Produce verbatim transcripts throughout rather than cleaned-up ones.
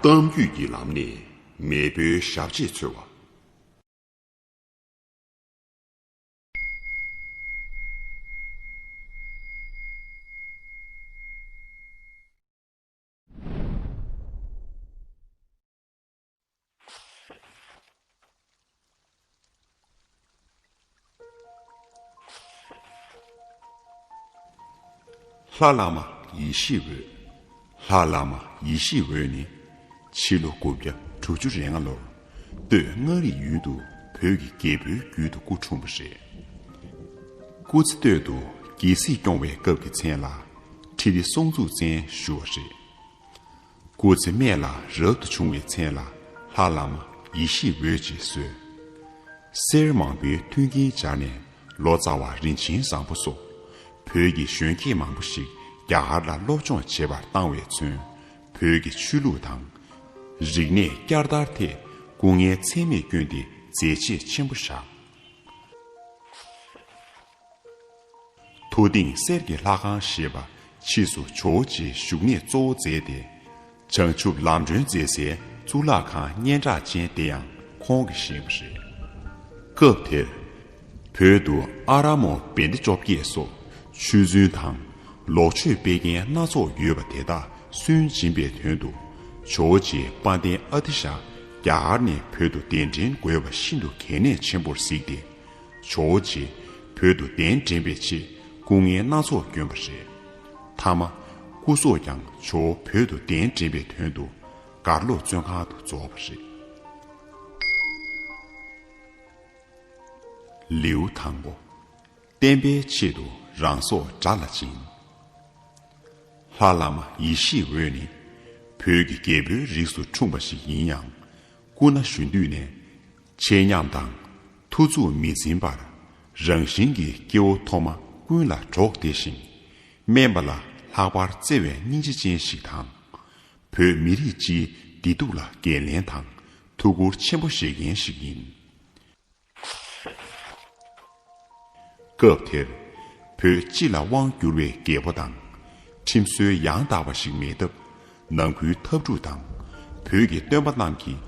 གཏམ་རྒྱུད་ཀྱི་ལམ་ནས་མེས་པོའི་ཞབས་རྗེས་འཚོལ་བ། ལྷ་བླ་མ་ཡེ་ཤེས་འོད། ལྷ་བླ་མ་ཡེ་ཤེས་འོད་ནི། ཕྱི་ལོ་དགུ་བརྒྱ་དྲུག་ཅུ་རེ་ལྔ་ལོར་སྟོད་མངའ་རིས་ཡུལ་དུ་བོད་ཀྱི་རྒྱལ་པོའི་རྒྱུད་དུ་སྐུ་འཁྲུངས་པ་རེད། སྐུ་ཚེ་སྟོད་དུ་རྒྱལ་སྲིད་སྐྱོང་བའི་སྐབས་ཀྱི་མཚན་ལ་ཁྲི་ལི་སྲོང་བཙུགས་མཚན་ཞུ་བ་རེད། སྐུ་ཚེ་སྨད་ལ་རབ་ཏུ་བྱུང་བའི་མཚན་ལ་ལྷ་བླ་མ་ཡེ་ཤེས་འོད་ཅེས་གསོལ། གསེར་མང་པོའི་མཐུན་རྐྱེན་སྦྱར་ནས་ལོ་ཙཱ་བ་རིན་ཆེན་བཟང་པོ་སོགས་བོད་ཀྱི་གཞོན་སྐྱེས་མང་པོ་ཞིག་རྒྱ་གར་ལ་སློབ་སྦྱོང་བྱེད་པར་བཏང་བས་མཚོན། བོད་ཀྱི་ཆོས་ལུགས་དང་། རིག་གནས་བསྐྱར་དར་ཐད་སྐུ་ངལ་ཚད་མེད་བསྐྱོན་ཏེ་མཛད་རྗེས་ཆེན་པོ་བཞག། ཐུ་སྟེང་གསེར་གྱི་ལྷ་ཁང་ཞེས་པ་ཕྱིས་སུ་ཇོ་བོ་རྗེའི་བཞུགས་གནས་གཙོ་བོ་མཛད་དེ། བྱང་ཆུབ་ལམ་སྒྲོན་མཛད་སའི་གཙུག་ལག་ཁང་སྙན་གྲགས་ཅན་དེ་ཡང་ཁོང་གིས་བཞེངས་པ་རེད། སྐབས་དེར་བོད་དུ་ཨ་ར་མོ་བན་དེ་བཅོ་བརྒྱད་སོགས་ཆོས་བཙུན་དང་ལོག་སྤྱོད་སྤེལ་མཁན་སྣ་ཚོགས་ཡོད་པ་དེ་དག་སུན་འབྱིན་པའི་དོན་དུ་ཇོ་བོ་རྗེ་དཔལ་ལྡན་ཨ་ཏི་ཤ་རྒྱ་གར་ནས་བོད་དུ་གདན་འདྲེན་དགོས་པ་ཤིན་ཏུ་གལ་གནད་ཆེན་པོར་གཟིགས་ཏེ། ཇོ་བོ་རྗེ་བོད་དུ་གདན་འདྲེན་པའི་ཆེད་སྐུ་ངལ་སྣ་ཚོགས་བསྐྱོན་པ་རེད། མཐའ་མ་སྐུ་སྲོག་ཀྱང་ཇོ་བོ་བོད་དུ་གདན་འདྲེན་པའི་དོན་དུ་གར་ལོག་བཙོན་ཁང་དུ་རྫོགས་པ་རེད། ལེའུ་དང་པོ། བསྟན་པའི་ཆེད་དུ་རང་སྲོག་དགྲ་ལ་སྦྱིན། ལྷ་བླ་མ་ཡེ་ཤེས་འོད་ནི་བོད་ཀྱི་རྒྱལ་པོའི་རིགས་སུ་འཁྲུངས་པ་ཞིག་ཡིན་ཡང་། སྐུ་ན་གཞོན་དུས་ནས་ཆེ་ཉམས་དང་མཐུ་ཚུགས་མི་འཛིན་པར་རང་བཞིན་གྱིས་སྐྱེ་བོ་ཐོག་མ་ཀུན་ལ་གྲོགས་བདེ་ཞིང་། དམན་པ་ལ་ལྷག་པར་བརྩེ་བའི་སྙིང་རྗེ་ཅན་ཞིག་དང་། བོད་མི་རིགས་སྤྱིའི་བདེ་སྡུག་ལ་འགན་ལེན་དང་ཐུགས་ཁུར་ཆེན་པོ་བཞེས་མཁན་ཞིག་ཡིན། སྐབས་དེར་བོད་སྤྱི་ལ་དབང་བསྒྱུར་བའི་རྒྱལ་པོ་དང་ཁྲིམས་སྲོལ་ཡང་དག་པ་ཞིག་མེད་སྟབས། ནང་ཁུལ་འཐབ་འཁྲུག་དང་བོད་ཀྱི་སྟོན་པ་རྣམས་ཀྱིས་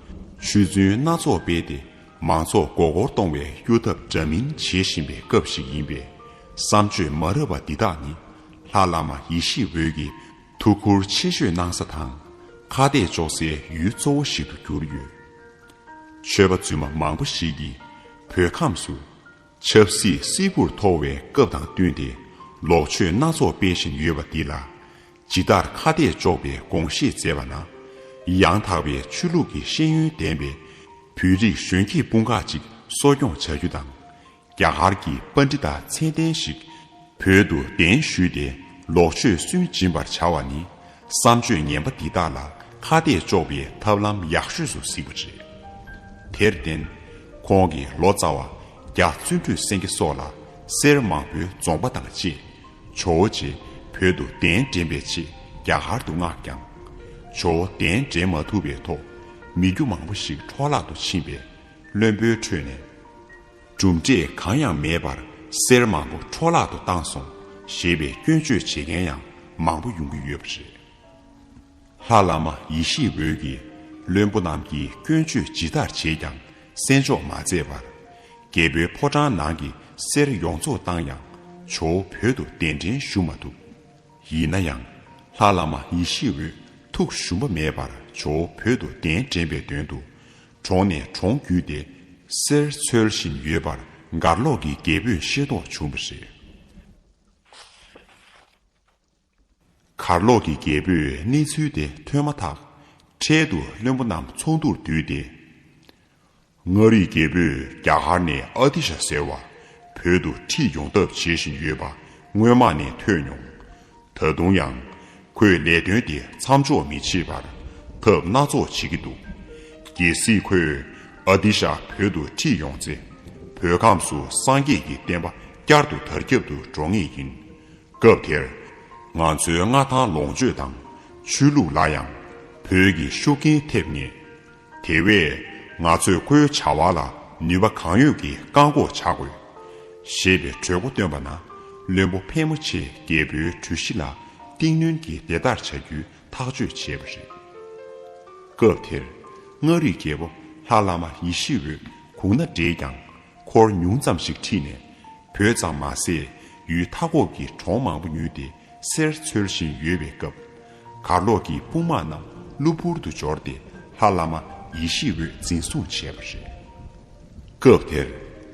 ཆོས་རྫུན་སྣ་ཚོགས་སྤེལ་ཏེ་མང་ཚོགས་མགོ་སྐོར་གཏོང་བའི་གཡོ་ཐབས་འདྲ་མིན་བྱེད་བཞིན་པའི་སྐབས་ཤིག་ཡིན་པས། བསམ་སྤྱོད་མ་རབས་པ་འདི་དག་ནི་ལྷ་བླ་མ་ཡེ་ཤེས་འོད་ཀྱིས་ཐུགས་ཁུར་ཆེ་ཤོས་གནང་ས་དང་ཁ་གཏད་གཅོག་སའི་ཡུལ་གཙོ་བོ་ཞིག་ཏུ་གྱུར་ཡོད། ཆོས་པ་རྫུན་མ་མང་པོ་ཞིག་གིས་བོད་ཁམས་སུ་ཆབ་སྲིད་སིལ་བུར་འཐོར་བའི་སྐབས་དང་བསྟུན་ཏེ་ལོག་སྤྱོད་སྣ་ཚོགས་སྤེལ་བཞིན་ཡོད་པ་འདི་ལ་ཇི་ལྟར་ཁ་གཏད་གཅོག་པའི་དགོངས་བཞེས་མཛད་པ་ན། ཡང་དག་པའི་ཆོས་ལུགས་ཀྱི་ཤེས་ཡོན་ལྡན་པའི་བོད་རིགས་གཞོན་སྐྱེས་དཔུང་ཁག་ཅིག་གསོ་སྐྱོང་བྱ་རྒྱུ་དང་། རྒྱ་གར་གྱི་པཎྜི་ཏ་ཚད་ལྡན་ཞིག་བོད་དུ་གདན་ཞུས་ཏེ་ལོག་སྤྱོད་སུན་འབྱིན་པར་བྱ་བ་ནི་བསམ་སྤྱོད་ངན་པ་འདི་དག་ལ་ཁ་གཏད་གཅོག་པའི་ཐབས་ལམ་ཡག་ཤོས་སུ་གཟིགས་པ་རེད། དེར་བརྟེན། ཁོང་གིས་ལོ་ཙཱ་བ་རྒྱ་བརྩོན་འགྲུས་སེང་གེ་སོགས་ལ་གསེར་མང་པོའི་རྫོང་པ་དང་བཅས་ཇོ་བོ་རྗེ་བོད་དུ་གདན་འདྲེན་པའི་ཆེད་རྒྱ་གར་དུ་མངགས་ཀྱང་། ཇོ་བོ་གདན་འདྲེན་མ་ཐུབ་པའི་ཐོག་མི་རྒྱུ་མང་པོ་ཞིག་འཕྲོ་བརླག་ཏུ་ཕྱིན་པས། བློན་པོའི་ཁྲོད་ནས། གྲུབ་འབྲས་གང་ཡང་མེད་པར་གསེར་མང་པོ་འཕྲོ་བརླག་ཏུ་བཏང་སོང་ཞེས་པའི་སྐྱོན་བརྗོད་བྱེད་མཁན་ཡང་མང་པོ་ཡོང་གི་ཡོད་པ་རེད། ལྷ་བླ་མ་ཡེ་ཤེས་འོད་ཀྱིས་བློན་པོ་རྣམས་ཀྱིས་སྐྱོན་བརྗོད་ཇི་ལྟར་བྱས་ཀྱང་གསན་འཇོག་མ་མཛད་པར། རྒྱལ་པོའི་ཕོ་བྲང་ནང་གི་གསེར་ཡོངས་རྫོགས་བཏང་ཡང་ཇོ་བོ་བོད་དུ་གདན་འདྲེན་ཞུ་མ་ཐུབ། ཡིན་ན་ཡང་ལྷ་བླ་མ་ཡེ་ཤེས་འོད་ཐུགས་ཞུམ་པ་མེད་པར་ཇོ་བོ་བོད་དུ་གདན་འདྲེན་པའི་དོན་དུ་གྲོང་ནས་གྲོང་བརྒྱུད་དེ་གསེར་འཚོལ་བཞིན་ཡོད་པར་གར་ལོག་གི་རྒྱལ་པོས་ཤེས་རྟོགས་བྱུང་བ་རེད། གར་ལོག་གི་རྒྱལ་པོས་གནས་ཚུལ་དེ་ཐོས་མ་ཐག་འཕྲལ་དུ་བློན་པོ་རྣམས་ཚོགས་འདུར་བསྡུས་ཏེ། མངའ་རིས་རྒྱལ་པོས་རྒྱ་གར་ནས་ཨ་ཏི་ཤ་ཟེར་བ་བོད་དུ་ཁྲིད་ཡོང་ཐབས་བྱེད་བཞིན་ཡོད་པ་སྔོན་མ་ནས་ཐོས་མྱོང་། ད་དུང་ཡང་ཁོས་ལས་དོན་དེ་མཚམས་འཇོག་མི་བྱེད་པར་ཐབས་སྣ་ཚོགས་བྱེད་ཀྱི་འདུག། གལ་སྲིད་ཁོས་ཨ་ཏི་ཤ་བོད་དུ་ཁྲིད་ཡོང་ཚེ་བོད་ཁམས་སུ་སངས་རྒྱས་ཀྱི་བསྟན་པ་བསྐྱར་དུ་དར་ཁྱབ་ཏུ་འགྲོ་ངེས་ཡིན། སྐབས་དེར་ང་ཚོའི་མངའ་ཐང་ལོངས་སྤྱོད་དང་ཆོས་ལུགས་ལ་ཡང་བོད་ཀྱི་ཤུགས་རྐྱེན་ཐེབས་ངེས། དེ་བས་ང་ཚོས་ཁོའི་བྱ་བ་ལ་ནུས་པ་གང་ཡོད་ཀྱིས་བཀག་འགོག་བྱ་དགོས། ཞེས་པའི་གྲོས་འགོ་བཏོན་པ་ན་བློན་པོ་ཕལ་མོ་ཆེས་རྒྱལ་པོའི་གྲོས་གཞི་ལ་གཏིང་གནོན་གྱིས་དེ་ལྟར་བྱ་རྒྱུའི་ཐག་གཅོད་བྱས་པ་རེད། སྐབས་དེར་མངའ་རིས་རྒྱལ་པོ་ལྷ་བླ་མ་ཡེ་ཤེས་འོད་གུང་ན་བགྲེས་ཀྱང་འཁོར་ཉུང་ཙམ་ཞིག་ཁྲིད་ནས། བོད་ཙམ་མ་ཟད་ཡུལ་མཐའ་འཁོབ་ཀྱི་གྲོང་མང་པོ་ཉུལ་ཏེ་གསེར་འཚོལ་བཞིན་ཡོད་པའི་སྐབས། གར་ལོག་གི་དཔུང་དམག་རྣམས་གློ་བུར་དུ་འབྱོར་ཏེ་ལྷ་བླ་མ་ཡེ་ཤེས་འོད་འཛིན་བཟུང་བྱས་པ་རེད། སྐབས་དེར་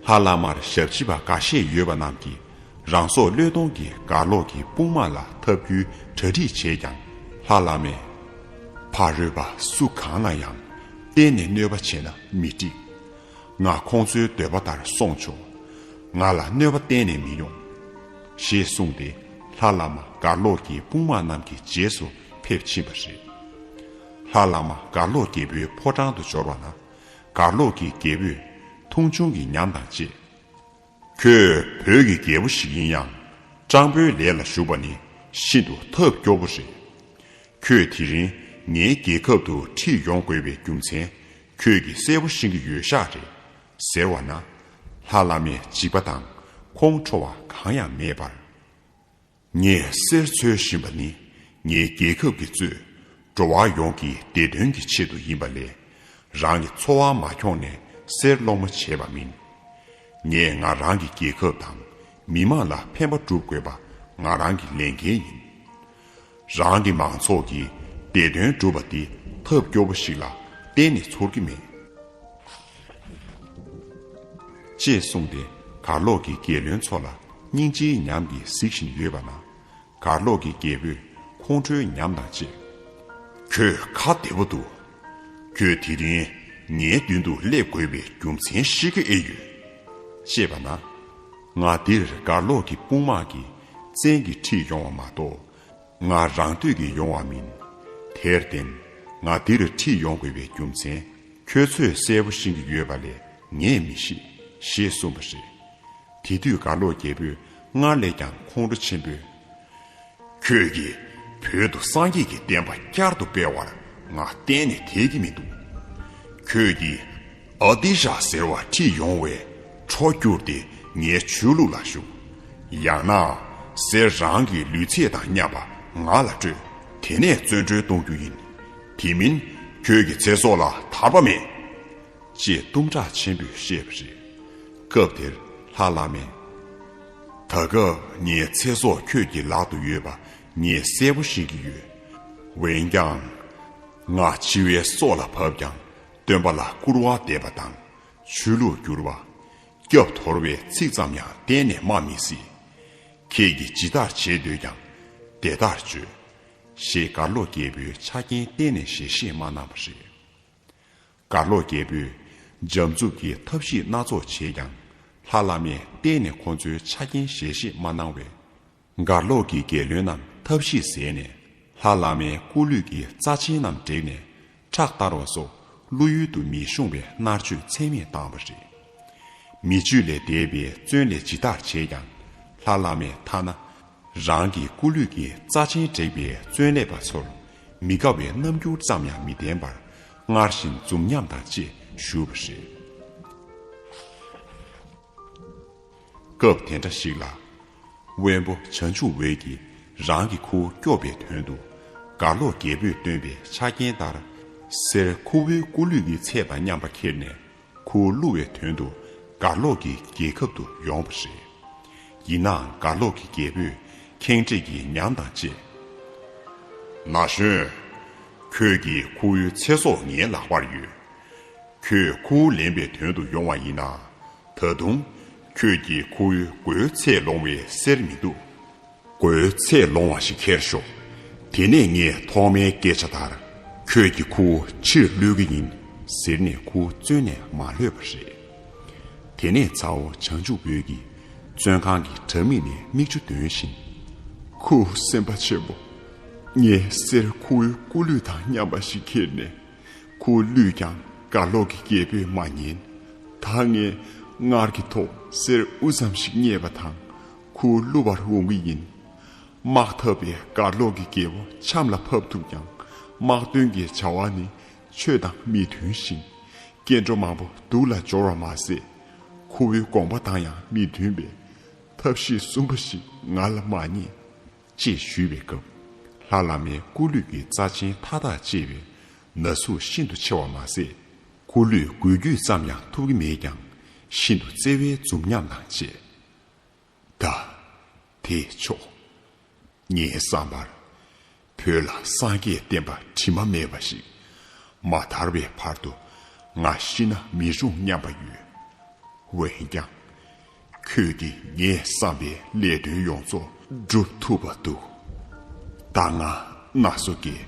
ལྷ་བླ་མར་ཞབས་ཕྱི་པ་འགའ་ཤས་ཡོད་པ་རྣམས་ཀྱིས་རང་སྲོག་བློས་གཏོང་གིས་གར་ལོག་གི་དཔུང་དམག་ལ་འཐབ་རྒྱུའི་གྲ་སྒྲིག་བྱས་ཀྱང་། ལྷ་བླ་མས། ཕ་རོལ་པ་སུ་གང་ལ་ཡང་གཏན་ནས་གནོད་པ་བྱས་ན་མི་འགྲིག་ང་ཁོང་ཚོའི་འདོད་པ་ལྟར་སོང་ཆོག་ང་ལ་གནོད་པ་གཏན་ནས་མི་ཡོང་། ཞེས་གསུངས་ཏེ། ལྷ་བླ་མ་གར་ལོག་གི་དཔུང་དམག་རྣམས་ཀྱི་རྗེས་སུ་ཕེབས་ཕྱིན་པ་རེད། ལྷ་བླ་མ་གར་ལོག་རྒྱལ་པོའི་ཕོ་བྲང་དུ་འབྱོར་བ་ན། གར་ལོག་གི་རྒྱལ་པོས་མཐོང་ཆུང་གི་ཉམས་དང་བཅས། ཁྱོད་བོད་ཀྱི་རྒྱལ་པོ་ཞིག་ཡིན་ཡང་། སྤྲང་པོའི་ལས་ལ་ཞུགས་པ་ནི་ཤིན་ཏུ་ཐབས་སྐྱོ་པོ་རེད། ཁྱོད་དེ་རིང་ངའི་རྒྱལ་ཁབ་ཏུ་ཁྲིད་ཡོང་དགོས་པའི་རྒྱུ་མཚན་ཁྱོད་ཀྱིས་གསལ་པོ་ཤེས་ཀྱི་ཡོད་ཤག་རེད་ཟེར་བ་ན། ལྷ་བླ་མའི་འཇིགས་པ་དང་ཁོང་ཁྲོ་བ་གང་ཡང་མེད་པར། ངས་གསེར་འཚོལ་བཞིན་པ་ནི་ངའི་རྒྱལ་ཁབ་ཀྱི་གཙོས་འགྲོ་བ་ཡོངས་ཀྱི་བདེ་དོན་གྱི་ཆེད་དུ་ཡིན་པ་ལས། རང་གི་འཚོ་བ་མ་འཁྱོངས་ནས་གསེར་སློང་མོ་བྱས་པ་མིན། ངས་ང་རང་གི་རྒྱལ་ཁབ་དང་མི་དམངས་ལ་ཕན་པ་སྒྲུབ་དགོས་པ་ང་རང་གི་ལས་འགན་ཡིན། རང་གི་མང་ཚོགས་ཀྱི་བདེ་དོན་སྒྲུབ་པ་འདི་ཐབས་སྐྱོ་པོ་ཞིག་ལ་གཏན་ནས་ཚོར་གྱི་མེད། ཅེས་གསུངས་ཏེ་གར་ལོག་གི་རྒྱལ་བློན་ཚོ་ལ་སྙིང་རྗེའི་ཉམས་ཀྱིས་གཟིགས་བཞིན་ཡོད་པ་ན། གར་ལོག་གི་རྒྱལ་པོས་ཁོང་ཁྲོའི་ཉམས་དང་བཅས། ཁྱོད་ཁ་བདེ་པོ་འདུག་ཁྱོད་དེ་རིང་ངའི་མདུན་དུ་སླེབས་དགོས་པའི་རྒྱུ་མཚན་ཤེས་ཀྱི་ཨེ་ཡོད། ཅེས་པ་ན། ང་འདིར་གར་ལོག་གི་དཔུང་དམག་གིས་བཙན་གྱིས་ཁྲིད་ཡོང་བ་མ་གཏོགས། ང་རང་འདོད་ཀྱིས་ཡོང་བ་མིན། དེར་བརྟེན། ང་འདིར་ཁྲིད་ཡོང་དགོས་པའི་རྒྱུ་མཚན་ཁྱོད་ཚོས་གསལ་པོ་ཤེས་ཀྱི་ཡོད་པ་ལས་ངས་མི་ཤེས། ཞེས་གསུངས་པ་རེད། དེ་དུས་གར་ལོག་རྒྱལ་པོས་སྔར་ལས་ཀྱང་ཁོང་ཁྲོ་ཆེན་པོས། ཁྱོད་ཀྱིས་བོད་དུ་སངས་རྒྱས་ཀྱི་བསྟན་པ་བསྐྱར་དུ་སྤེལ་བར་ང་གཏན་ནས་དད་ཀྱི་མི་འདུག་ཁྱོད་ཀྱིས་ཨ་ཏི་ཤ་ཟེར་བ་ཁྲིད་ཡོང་བས་ཁྲོ་བསྒྱུར་ཏེ་ངའི་ཆོས་ལུགས་ལ་ཞུགས། ཡང་ན་གསེར་རང་གི་ལུས་ཚད་དང་མཉམ་པ་ང་ལ་སྤྲོད། དེ་ནས་བཙོན་གྲོལ་གཏོང་རྒྱུ་ཡིན། དེ་མིན་ཁྱོད་ཀྱི་ཚེ་སྲོག་ལ་ཐར་པ་མེད། ཅེས་གཏུམ་དྲག་ཆེན་པོས་བཤད་པ་རེད། སྐབས་དེར་ལྷ་བླ་མས། ད་སྐབས་ངའི་ཚེ་སྲོག་ཁྱོད་ཀྱི་ལག་ཏུ་ཡོད་པ་ངས་གསལ་པོ་ཤེས་ཀྱི་ཡོད། འོན་ཀྱང་། ང་འཆི་བའི་སྲོག་ལ་བབ་ཀྱང་སྟོན་པ་ལ་སྐུར་བ་འདེབས་པ་དང་ཆོས་ལུགས་བསྒྱུར་བ། སྐྱབས་དོར་བའི་ཚིག་ཙམ་ཡང་གཏན་ནས་སྨྲ་མི་སྲིད། ཁྱེད་ཀྱིས་ཇི་ལྟར་བྱེད་འདོད་ཀྱང་དེ་ལྟར་བྱོས། ཞེས་གར་ལོག་རྒྱལ་པོའི་ཆ་རྐྱེན་གཏན་ནས་ཞལ་བཞེས་མ་གནང་བ་རེད། གར་ལོག་རྒྱལ་པོས་འཇམ་རྩུབ་ཀྱི་ཐབས་ཤེས་སྣ་ཚོགས་བྱས་ཀྱང་ལྷ་བླ་མས་གཏན་ནས་ཁོང་ཚོའི་ཆ་རྐྱེན་ཞལ་བཞེས་མ་གནང་བས། གར་ལོག་གི་རྒྱལ་བློན་རྣམས་ཐབས་ཤེས་ཟད་ནས་ལྷ་བླ་མའི་སྐུ་ལུས་ཀྱི་རྩ་ཆེན་རྣམས་བྲེགས་ནས་ཁྲག་གཏར་བ་སོགས་བློ་ཡུལ་དུ་མི་ཤོང་བའི་མནར་གཅོད་ཚད་མེད་བཏང་བ་རེད། མི་ཆོས་ལས་འདས་པའི་བཙོན་ལས་ཇི་ལྟར་བྱས་ཀྱང་ལྷ་བླ་མས་ཐ་ན། རང་གི་སྐུ་ལུས་ཀྱི་རྩ་ཆེན་བྲེགས་པའི་བཙོན་ལས་པ་ཚོར་མི་དགའ་བའི་རྣམ་འགྱུར་ཙམ་ཡང་མི་བསྟན་པར་སྔར་བཞིན་འཛུམ་ཉམས་དང་བཅས་བཞུགས་པ་རེད། སྐབས་དེ་འདྲ་ཞིག་ལ། དབོན་པོ་བྱང་ཆུབ་འོད་ཀྱིས་རང་གི་ཁུར་སྐྱོབ་པའི་དོན་དུ་གར་ལོག་རྒྱལ་པོས་སྟོན་པའི་ཆ་རྐྱེན་ལྟར་གསེར་ཁུ་བོའི་སྐུ་ལུས་ཀྱི་ཚད་དང་མཉམ་པ་ཁྱེར་ནས། ཁུར་བླུ་བའི་དོན་དུ་གར་ལོག་གི་རྒྱལ་ཁབ་ཏུ་ཡོང་བ་རེད། ཡིན་ནའང་གར་ལོག་གི་རྒྱལ་པོས་ཁེངས་དྲེགས་ཀྱི་ཉམས་དང་བཅས། ན་གཞོན། ཁྱོད་ཀྱིས་ཁུ་བོའི་ཚེ་སྲོག་ངའི་ལག་པར་ཡོད། ཁྱོད་ཁུར་ལེན་པའི་དོན་དུ་ཡོང་བ་ཡིན་ན། ད་དུང་ཁྱོད་ཀྱིས་ཁུ་བོའི་མགོའི་ཚད་ལོང་བའི་གསེར་མི་འདུག་མགོའི་ཚད་ལོང་བ་ཞིག་ཁྱེར་ཤོག་དེ་ནས་ངས་ཐོག་མའི་སྐད་ཆ་ལྟར་ཁྱོད་ཀྱི་ཁུར་ཕྱིར་བླུ་གི་ཡིན་ཟེར་ནས་ཁུར་བཙོན་ནས་མ་ལྷོད་པ་རེད། དེ་ནས་ཚ་བོ་བྱང་ཆུབ་འོད་ཀྱིས་བཙོན་ཁང་གི་དྲ་མིག་ནས་མིག་ཆུ་འདོན་བཞིན། ཁུ་སེམས་དཔའ་ཆེན་པོ། ངས་གསེར་ཁུ་བོའི་སྐུ་ལུས་དང་མཉམ་པ་ཞིག་ཁྱེར་ནས། ཁུ་བླུས་ཀྱང་གར་ལོག་གི་རྒྱལ་པོས་མ་ཉན། ད་ངས་སྔར་གྱི་ཐོག་གསེར་དབུ་ཙམ་ཞིག་རྙེད་པ་དང་ཁུ་བླུ་བར་འོང་གི་ཡིན། དམག་འཐབ་པའི་གར་ལོག་གི་རྒྱལ་པོ་ཆམ་ལ་ཕབ་ཐུབ་ཀྱང་དམག་དོན་གྱི་བྱ་བ་ནི་ཆོས་དང་མི་མཐུན་ཞིང་སྐྱེ་འགྲོ་མང་པོ་སྡུག་ལ་སྦྱོར་བ་མ་ཟད། ཁུ་བོའི་དགོངས་པ་དང་ཡང་མི་མཐུན་པས་ཐབས་ཤེས་གསུམ་པ་ཞིག་ང་ལ་མ་རྙེད། ཅེས་ཞུས་པའི་སྐབས། ལྷ་བླ་མའི་སྐུ་ལུས་ཀྱི་རྩ་ཆེན་མཐའ་དག་བཅད་པའི་ ན་ཟུག་ཤིན་ཏུ་ཆེ་བ་མ་ཟད། ཁོ་ལུས་འགུལ་སྐྱོད་ཙམ་ཡང་ཐུབ་ཀྱི་མེད་ཀྱང་། ཤིན་ཏུ་བརྩེ་བའི་འཛུམ་ཉམས་དང་བཅས། ད་དེས་ཆོག་ངའི་བསམ་པར། བོད་ལ་སངས་རྒྱས་བསྟན་པ་དྲི་མ་མེད་པ་ཞིག་མ་དར་བའི་བར་དུ་ང་ཤི་ན་མི་རུང་སྙམ་པ་ཡོད། འོན་ཀྱང་། ཁྱོད་ཀྱིས་ངས་བསམ་པའི་ལས་དོན་ཡོངས་རྫོགས་སྒྲུབ་ཐུབ་པ་འདུག་ད་ང་ན་སོ་སྐྱེས།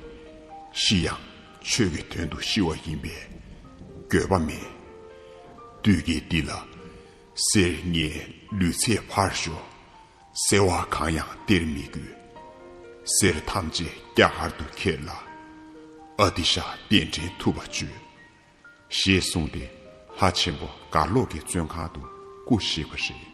ཤི་ཡང་ཆོས་ཀྱི་དོན་དུ་ཤི་བ་ཡིན་པས་འགྱོད་པ་མེད། དུས་ཀྱི་འདི་ལ་གསེར་ངའི་ལུས་ཚད་ཕར་ཞོག་གསེར་བ་གང་ཡང་སྟེར་མི་དགོས། གསེར་ཐམས་ཅད་རྒྱ་གར་དུ་ཁྱེར་ལ། ཨ་ཏི་ཤ་གདན་འདྲེན་ཐུབ་པ་བྱོས། ཞེས་གསུངས་ཏེ་ལྷ་ཆེན་པོ་གར་ལོག་གི་བཙོན་ཁང་དུ་སྐུ་གཤེགས་པ་རེད།